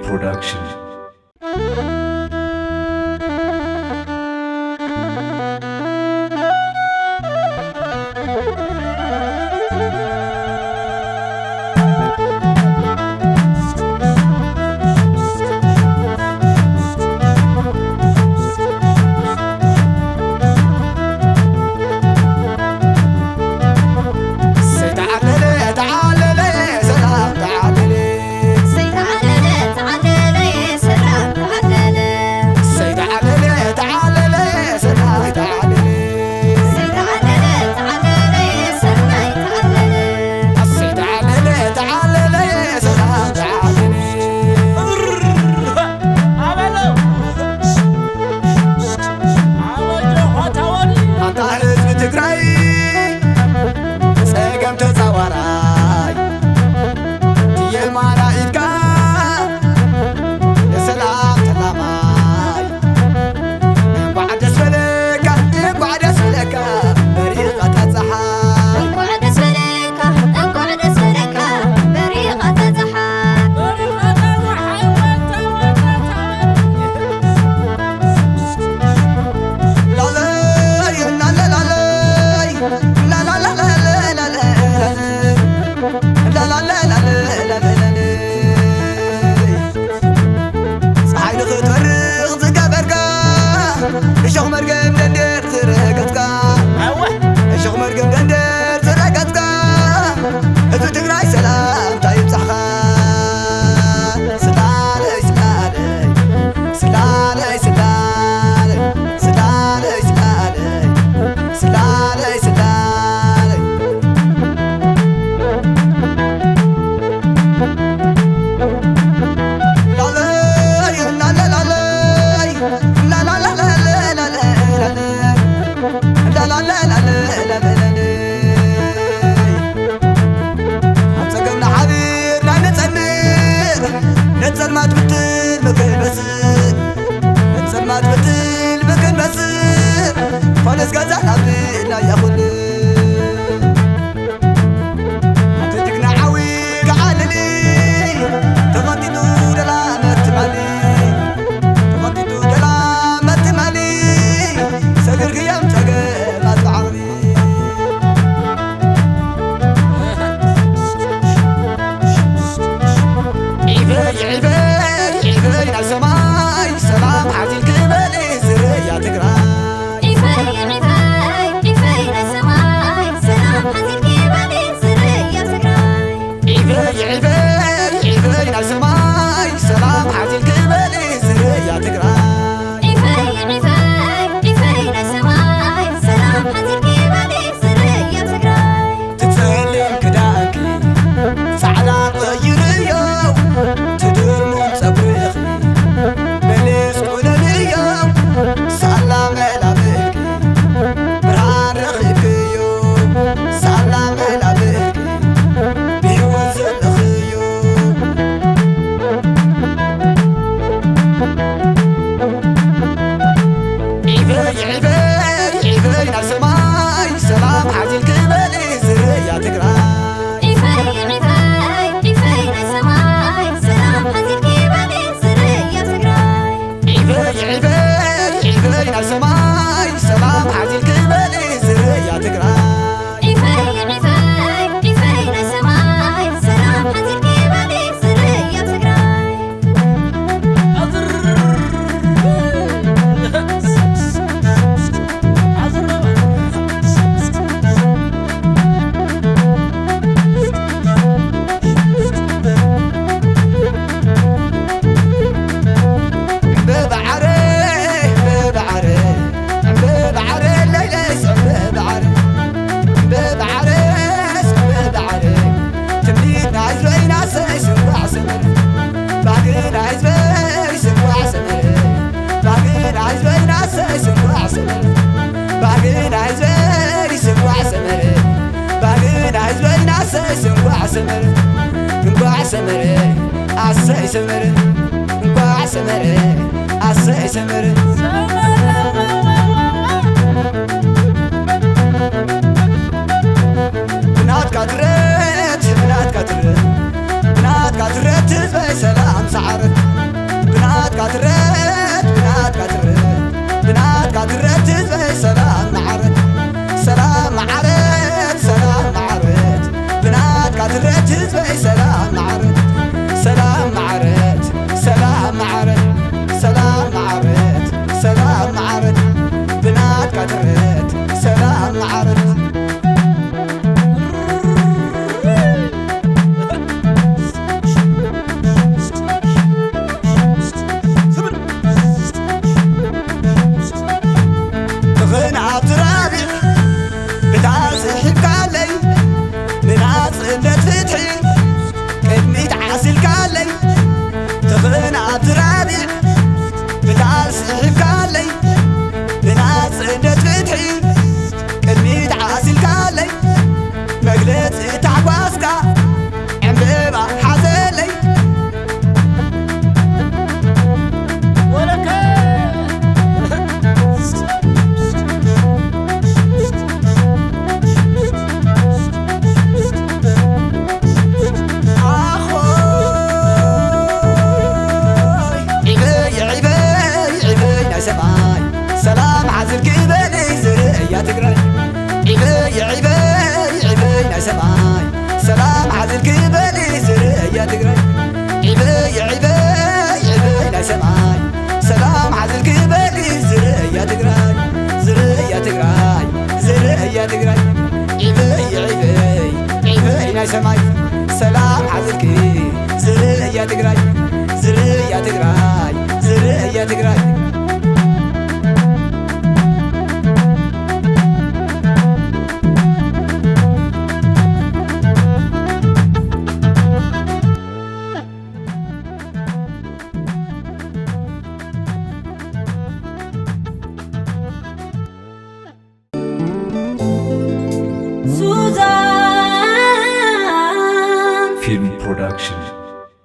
Production. ኣንታ ህዝቢ ትግራይ፣ ጸገም ተጻዋራይ፣ የማና ኢድካ ንሰላም ተላማይ። እንኳዕ ደስ በለካ፣ እንኳዕ ደስ በለካ፣ በሪቓታ ጸሓይ። እንኳዕ ደስ በለካ፣ እንኳዕ ደስ በለካ፣ በሪቓታ ጸሓይ። ላለይ፣ ላለይ፣ ላለይ፣ ላለይ፣ ላለይ፣ ላለይ። ፀሓይ ንኽትበርቕ ዝገበርካ፣ እሾኽ መርገም ደንደር ዝረገጽካ፣ እሾኽ መርገም ደንደር ዝረገጽካ፣ ህዝቢ ትግራይ ሰላምታ ይብጻሕኻ። ስላለይ፣ ስላለይ፣ ስላለይ፣ ስላለይ፣ ስላለይ፣ ስላለይ፣ ስላለይ፣ ስላለይ። ላለይ፣ ላለይ፣ ላለይ፣ ላለይ፣ ላለይ፣ ላለይ፣ ላለይ። ኣብ ጸገምና ሓቢርና ንጸንዕ፣ ነጸልማት ብትል ምክንበስእ፣ ነጸልማት ብትል ምክንበስእ፣ ፋኖስ ገዛና ብናያ ኩሉ። ኣቲ ጅግና ዓዊ ከዓልሊ፣ ተቐንጢጡ ደላ መትማሊ፣ ተቐንጢጡ ደላ መትማሊ፣ ሰግር ክያም ጸገማት ብዓቕሊ። ዒበይ፣ ዒበይ፣ ዒበይ ናይ ሰማይ፣ ሰላም ሓዚልኪ በሊ ዝርያ ትግራይ። ዒፈይ፣ ዒፈይ፣ ዒፈይ ናይ ሰማይ፣ ሰላም ሓዚልኪ በሊ ዝርያ ትግራይ። ዒፈይ፣ ዒፈይ፣ ዒፈይ ናይ ሰማይ፣ ሰላም ሓዚልኪ በሊ ዝርያ ትግራይ። ዒፈይ፣ ዒፈይ፣ ዒፈይ ናይ ሰማይ፣ ሰላም ሓዚልኪ በሊ ዝርያ ትግራይ። ትጸልም ክዳንኪ ጻዕዳ ቀይርዮ፣ ትድርሙን ጸጉርኺ በሊስ ቁነንዮ፣ ሳላ መላብልኪ ብርሃን ረኺብክዮ፣ ሳላ መላብልኪ ብህይወት ዘለኽዮ። ዒበይ፣ ዒበይ፣ ዒበይ ናይ ሰማይ፣ ሰላም ሓዚልኪ በሊ ዝርያ ትግራይ። ዒፈይ፣ ዒፈይ፣ ዒፈይ ናይ ሰማይ፣ ሰላም ሓዚልኪ በሊ ዝርያ ትግራይ። ዒበይ፣ ዒበይ፣ ዒበይ ናይ ሰማይ፣ ሰላም ሓዚልኪ በሊ ዝርያ ትግራይ። ዒፈይ፣ ዒፈይ፣ ዒፈይ ናይ ሰማይ፣ ሰላም ሓዚልኪ በሊ ዝርያ ትግራይ። በባዕረ፣ በባዕረ፣ በባዕረ፣ ለይለይ፣ በባዕረ፣ በባዕረ፣ በባዕረ፣ ትምኒትና ህዝበይና ሰይ ስንኳዕ ሰመረ። ባህግና ህዝበይ ስንኳዕ ሰመረ። ባህግና ህዝበይና ሰይ ስንኳዕ ሰመረ። ባህግና ህዝበይ ስንኳዕ ሰመረ። ባህግና ህዝበይና ሰይ ስንኳዕ ሰመረ። እንኳዕ ሰመረ፣ ኣሰይ ሰመረ። እንኳዕ ሰመረ፣ ኣሰይ ሰመረ። ብናትካ ትረት፣ ብናትካ ትረት፣ ብናትካ ትረት ህዝበይ ሰላም ሰዓረት። ዓረፍቲ። ትኽን ኣብቲ ረቢዕ ብታ ስሒብካለይ፣ ንናጽነት ፍትሒ ቅድሚት ዓሲልካለይ። ትኽን ኣብቲ ረቢዕ ብታ ስሒብካለይ፣ ንናጽነት ፍትሒ ቅድሚት ዓሲልካለይ። መግለጺ ታሕጓስካ ዕምበባ ሓዘለይ። ወለከ ኣኾይ ዒበይ ዒበይ ዒበይ ናይ ሰማይ ሰላም ሓዝልኪ በሊ ዝርእያ ትግራይ። ዒበይ ዒበይ ዒበይ ናይ ሰማይ ሰላም ሓዝልኪ በሊ ዝርእያ ትግራይ። ዒበይ ዒበይ ዒበይ ናይ ሰማይ ሰላም ሓዝልኪ በሊ ዝርእያ ትግራይ። ዝርእያ ትግራይ ዝርእያ ትግራይ። ዒበይ ዒበይ ዒበይ ናይ ሰማይ ሰላም ሓዝልኪ ዝርእያ ትግራይ። ዝርእያ ትግራይ ዝርእያ ትግራይ። ሱዛን ፊልም ፕሮዳክሽን።